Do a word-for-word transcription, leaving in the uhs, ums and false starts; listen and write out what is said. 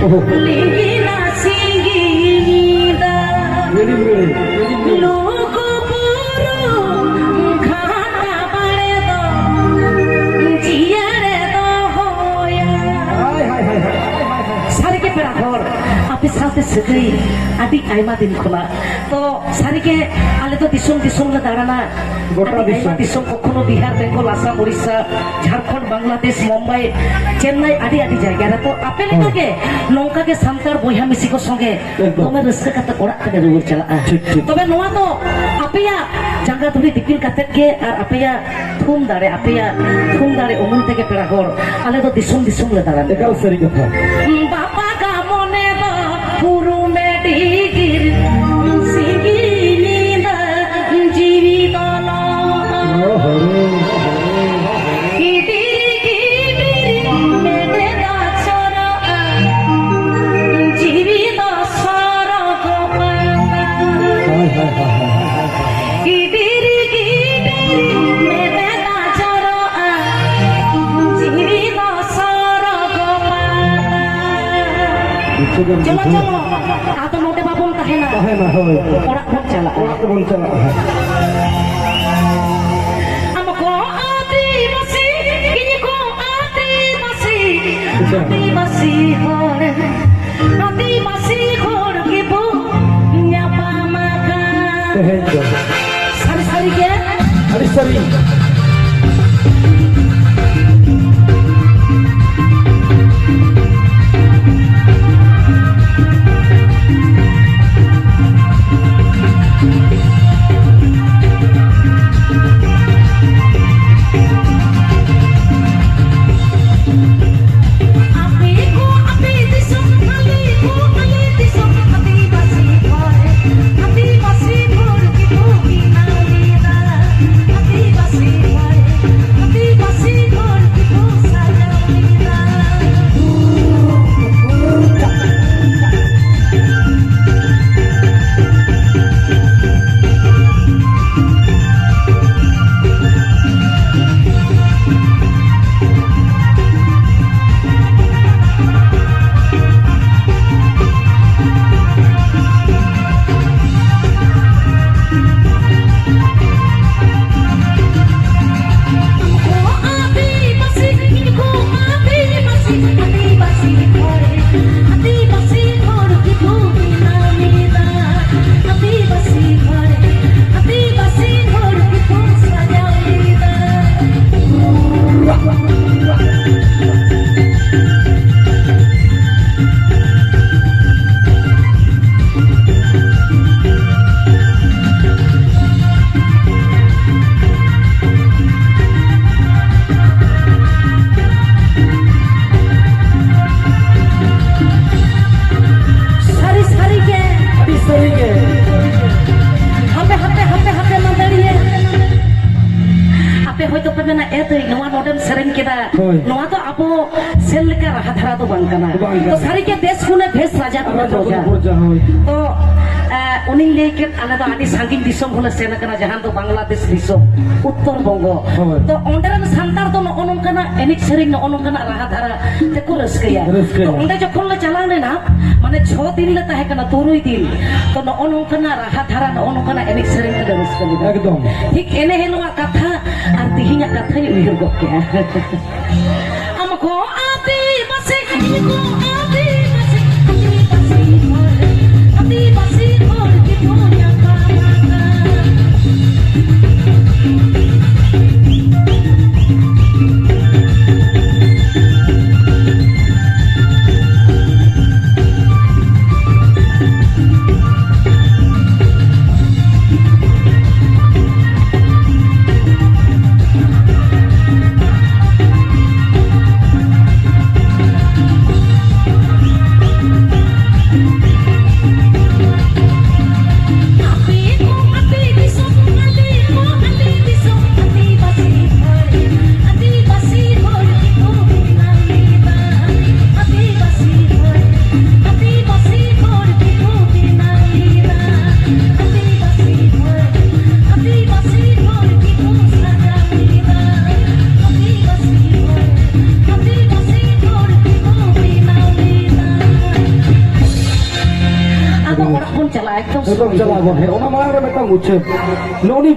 ᱞᱤᱸᱜᱤᱱᱟ ᱥᱤᱸᱜᱤ ᱧᱤᱫᱟᱹ᱾ ᱞᱩᱜᱩ ᱵᱩᱨᱩ ᱜᱷᱟᱴᱟ ᱵᱟᱲᱮ ᱫᱚ ᱡᱤᱭᱟᱹᱲᱮ ᱫᱚᱦᱚᱭᱟ᱾ ᱦᱟᱭ, ᱦᱟᱭ, ᱦᱟᱭ, ᱦᱟᱭ᱾ ᱥᱟᱹᱨᱤᱜᱮ ᱯᱮᱲᱟ ᱦᱚᱲ, ᱟᱯᱮ ᱥᱟᱶᱛᱮ ᱥᱟᱹᱜᱟᱹᱭ ᱟᱹᱰᱤ ᱟᱭᱢᱟ ᱫᱤᱱ ᱠᱷᱚᱱᱟᱜ᱾ ᱛᱚ ᱥᱟᱹᱨᱤᱜᱮ ᱟᱞᱮ ᱫᱚ ᱫᱤᱥᱚᱢ ᱫᱤᱥᱚᱢ ᱞᱮ ᱫᱟᱬᱟᱱᱟ᱾ ᱜᱚᱴᱟ ᱟᱹᱰᱤ ᱟᱭᱢᱟ ᱫᱤᱥᱚᱢ᱾ ᱫᱤᱥᱚᱢ, ᱠᱚᱠᱷᱚᱱᱳ ᱵᱤᱦᱟᱨ, ᱵᱮᱝᱜᱚᱞ, ᱟᱥᱟᱢ, ᱩᱲᱤᱥᱥᱟ, ᱡᱷᱟᱲᱠᱷᱚᱸᱰ, ᱵᱟᱝᱞᱟᱫᱮᱥ, ᱢᱩᱢᱵᱟᱭ, ᱪᱮᱱᱱᱟᱭ, ᱟᱹᱰᱤ ᱟᱹᱰᱤ ᱡᱟᱭᱜᱟ ᱨᱮ᱾ ᱛᱚ ᱟᱯᱮ ᱞᱮᱠᱟ ᱦᱳᱭ᱾ ᱜᱮ ᱱᱚᱝᱠᱟ ᱜᱮ ᱥᱟᱱᱛᱟᱲ ᱵᱚᱭᱦᱟ ᱢᱤᱥᱤ ᱠᱚ ᱥᱚᱸᱜᱮ ᱮᱠᱫᱚᱢ᱾ ᱫᱚᱢᱮ ᱨᱟᱹᱥᱠᱟᱹ ᱠᱟᱛᱮ ᱚᱲᱟᱜ ᱛᱮᱞᱮ ᱨᱩᱣᱟᱹᱲ ᱪᱟᱞᱟᱜᱼᱟ᱾ ᱴᱷᱤᱠ, ᱴᱷᱤᱠ᱾ ᱛᱚᱵᱮ ᱱᱚᱣᱟ ᱫᱚ ᱟᱯᱮᱭᱟᱜ ᱡᱟᱸᱜᱟ ᱫᱷᱩᱲᱤ ᱫᱤᱯᱤᱞ ᱠᱟᱛᱮ ᱜᱮ ᱟᱨ ᱟᱯᱮᱭᱟᱜ ᱛᱷᱩᱢ ᱫᱟᱲᱮ, ᱟᱯᱮᱭᱟᱜ ᱛᱷᱩᱢ ᱫᱟᱲᱮ ᱩᱢᱩᱞ ᱛᱮᱜᱮ ᱯᱮᱲᱟ ᱦᱚᱲ ᱟᱞᱮ ᱫᱚ ᱫᱤᱥᱚᱢ ᱫᱤᱥᱚᱢ ᱞᱮ ᱫᱟᱬᱟᱱ ᱮᱠᱟᱞ ᱠᱟᱱᱟ᱾ ᱥᱟᱹᱨᱤ ᱠᱟᱛᱷᱟ᱾ ᱵᱟᱯᱟᱜᱟ ᱢᱚᱱᱮ ᱫᱚ ᱦᱩᱨᱩᱢᱮ ᱰᱤᱜᱤᱨ, ᱥᱤᱸᱜᱤ ᱧᱤᱫᱟᱹ ᱡᱤᱣᱤ ᱫᱚ ᱞᱚᱦᱚᱫ᱾ ᱦᱚᱨᱚ, ᱦᱚᱨᱚ, ᱦᱚᱨᱚ᱾ ᱜᱤᱰᱤᱨ ᱜᱤᱰᱤᱨ ᱢᱮᱫ ᱫᱟᱜ ᱥᱚᱨᱚᱜᱼᱟ, ᱡᱤᱣᱤ ᱫᱚ ᱥᱚᱨᱚᱜᱚᱜᱼᱟ᱾ ᱦᱳᱭ, ᱦᱳᱭ, ᱦᱳᱭ, ᱦᱳᱭ, ᱦᱳᱭ, ᱦᱳᱭ᱾ ᱜᱤᱰᱤᱨ ᱜᱤᱰᱤᱨ ᱢᱮᱫ ᱫᱟᱜ ᱡᱚᱨᱚᱜᱼᱟ, ᱡᱤᱣᱤ ᱫᱚ ᱥᱚᱨᱚᱜᱚᱜᱼᱟ᱾ ᱵᱩᱡᱷᱟᱹᱣ ᱜᱮᱢ ᱪᱚᱞᱚ, ᱵᱩᱡᱷᱟᱹᱣ᱾ ᱪᱚᱞᱚ, ᱟᱫᱚ ᱱᱚᱰᱮ ᱵᱟᱵᱚᱱ ᱛᱟᱦᱮᱱᱟ᱾ ᱛᱟᱦᱮᱱᱟ, ᱦᱳᱭ᱾ ᱚᱲᱟᱜ ᱵᱚᱱ ᱪᱟᱞᱟᱜᱼᱟ᱾ ᱚᱲᱟᱜ ᱛᱮᱵᱚᱱ ᱪᱟᱞᱟᱜᱼᱟ᱾ ᱟᱢ ᱠᱚ ᱟᱹᱫᱤᱵᱟᱹᱥᱤ, ᱤᱧ ᱠᱚ ᱟᱹᱫᱤᱵᱟᱹᱥᱤ, ᱟᱪᱪᱷᱟ᱾ ᱟᱹᱫᱤᱵᱟᱹᱥᱤ ᱦᱚᱲ, ᱟᱹᱫᱤᱵᱟᱹᱥᱤ ᱦᱚᱲ ᱜᱮᱵᱚ ᱧᱟᱯᱟᱢ ᱟᱠᱟᱱ᱾ ᱛᱮᱦᱮᱧ ᱫᱚ᱾ ᱥᱟᱹᱨᱤ ᱥᱟᱹᱨᱤ ᱜᱮ᱾ ᱟᱹᱰᱤ ᱥᱟᱹᱨᱤ᱾ ᱟᱯᱮ ᱠᱚ ᱟᱯᱮ ᱫᱤᱥᱚᱢ, ᱟᱞᱮ ᱠᱚ ᱟᱞᱮ ᱫᱤᱥᱚᱢ, ᱟᱹᱫᱤᱵᱟᱹᱥᱤ ᱦᱚᱲ, ᱟᱹᱫᱤᱵᱟᱹᱥᱤ ᱦᱚᱲ ᱜᱮᱵᱚ ᱵᱮᱱᱟᱣ ᱞᱮᱫᱟ, ᱟᱹᱫᱤᱵᱟᱹᱥᱤ ᱦᱳᱭ᱾ ᱱᱚᱣᱟ ᱫᱚ ᱟᱵᱚ ᱥᱮᱱ ᱞᱮᱠᱟ ᱨᱟᱦᱟ ᱫᱷᱟᱨᱟ ᱫᱚ ᱵᱟᱝ ᱠᱟᱱᱟ᱾ ᱵᱟᱝ ᱠᱟᱱᱟ᱾ ᱛᱚ ᱥᱟᱹᱨᱤᱜᱮ ᱫᱮᱥ ᱜᱩᱱᱮ ᱵᱷᱮᱥ ᱨᱟᱡᱟ ᱜᱩᱱᱮ ᱨᱟᱡᱟ ᱜᱩᱱᱮ ᱯᱨᱚᱡᱟ᱾ ᱯᱨᱚᱡᱟ, ᱦᱳᱭ᱾ ᱛᱚ, ᱮ, ᱩᱱᱤᱧ ᱞᱟᱹᱭ ᱠᱮᱫ, ᱟᱞᱮ ᱫᱚ ᱟᱹᱰᱤ ᱥᱟᱺᱜᱤᱧ ᱫᱤᱥᱚᱢ ᱦᱚᱸᱞᱮ ᱥᱮᱱ ᱟᱠᱟᱱᱟ, ᱡᱟᱦᱟᱸ ᱫᱚ ᱵᱟᱝᱞᱟᱫᱮᱥ ᱫᱤᱥᱚᱢ, ᱩᱛᱛᱚᱨ ᱵᱚᱝᱜᱚ᱾ ᱦᱳᱭ᱾ ᱛᱚ ᱚᱸᱰᱮ ᱨᱮᱱ ᱥᱟᱱᱛᱟᱲ ᱫᱚ ᱱᱚᱜᱼᱚ ᱱᱚᱝᱠᱟᱱᱟᱜ ᱮᱱᱮᱡ ᱥᱮᱨᱮᱧ, ᱱᱚᱜᱼᱚ ᱱᱚᱝᱠᱟᱱᱟᱜ ᱨᱟᱦᱟ ᱫᱷᱟᱨᱟ ᱛᱮᱠᱚ ᱨᱟᱹᱥᱠᱟᱹᱭᱟ᱾ ᱨᱟᱹᱥᱠᱟᱹᱭᱟ᱾ ᱛᱚ ᱚᱸᱰᱮ ᱡᱚᱠᱷᱚᱱ ᱞᱮ ᱪᱟᱞᱟᱣ ᱞᱮᱱᱟ, ᱢᱟᱱᱮ ᱪᱷᱚ ᱫᱤᱱ ᱞᱮ ᱛᱟᱦᱮᱸ ᱠᱟᱱᱟ, ᱛᱩᱨᱩᱭ ᱫᱤᱱ᱾ ᱛᱚ ᱱᱚᱜᱼᱚ ᱱᱚᱝᱠᱟᱱᱟᱜ ᱨᱟᱦᱟ ᱫᱷᱟᱨᱟ, ᱱᱚᱜᱼᱚ ᱱᱚᱝᱠᱟᱱᱟᱜ ᱮᱱᱮᱡ ᱥᱮᱨᱮᱧ ᱛᱮᱞᱮ ᱨᱟᱹᱥᱠᱟᱹ ᱞᱮᱫᱟ᱾ ᱮᱠᱫᱚᱢ᱾ ᱴᱷᱤᱠ ᱮᱱᱮ ᱦᱤᱞᱳᱜᱟᱜ ᱠᱟᱛᱷᱟ ᱟᱨ ᱛᱤᱦᱤᱧᱟᱜ ᱠᱟᱛᱷᱟᱧ ᱩᱭᱦᱟᱹᱨ ᱜᱚᱫ ᱠᱮᱜᱼᱟ᱾ ᱟᱢ ᱠᱚ ᱟᱹᱫᱤᱵᱟᱹᱥᱤ, ᱤᱧ ᱠᱚ ᱟᱹᱫᱤᱵᱟᱹᱥᱤ, ᱟᱹᱫᱤᱵᱟᱹᱥᱤ ᱦᱚᱲ, ᱟᱹᱫᱤᱵᱟᱹᱥᱤ ᱦᱚᱲ ᱜᱮᱵᱚ ᱧᱟᱯᱟᱢ ᱟᱠᱟᱱ᱾ ᱟᱫᱚ ᱚᱲᱟᱜ ᱵᱚᱱ ᱪᱟᱞᱟᱜᱼᱟ, ᱮᱠᱫᱚᱢ ᱮᱠᱫᱚᱢ ᱥᱚᱢᱚᱭ ᱪᱟᱞᱟᱜ ᱟᱵᱚᱱ᱾ ᱦᱮᱸ, ᱚᱱᱟ ᱢᱟᱲᱟᱝ ᱨᱮ ᱢᱤᱫᱴᱟᱝ ᱩᱪᱷᱟᱹᱱ᱾ ᱱᱚᱜᱼᱚ ᱱᱤ